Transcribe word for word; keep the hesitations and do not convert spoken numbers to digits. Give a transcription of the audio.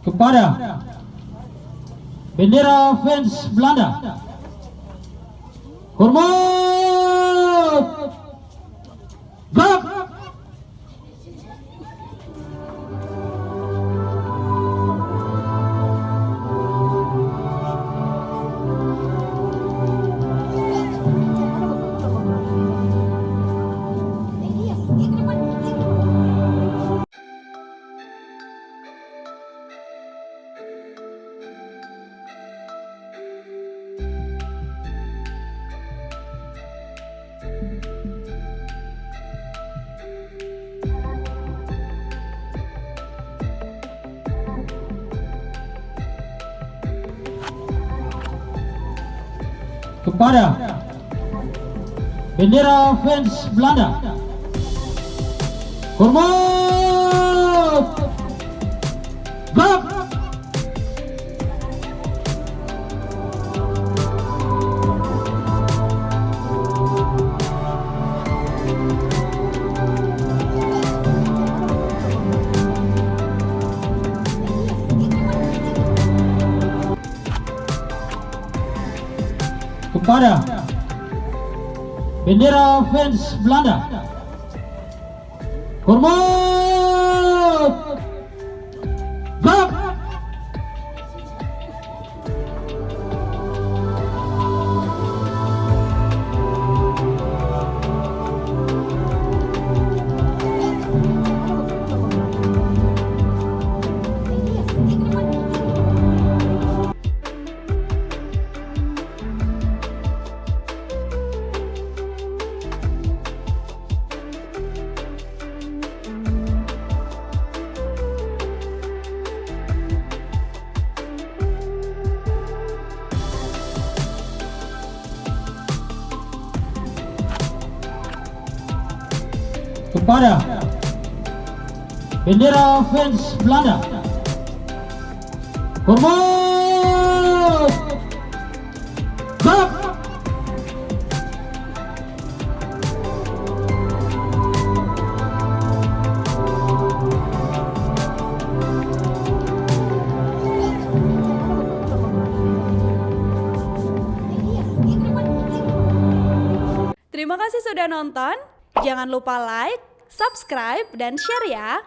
Kepada bendera fans Belanda. Hormat! Gerak! Kepada bendera fans Belanda. Hormat! Gerak! Kepada bendera fans Belanda. Hormat! Gerak! Kepada bendera fans Belanda. Hormat! Gerak! Terima kasih sudah nonton. Jangan lupa like, subscribe, dan share ya.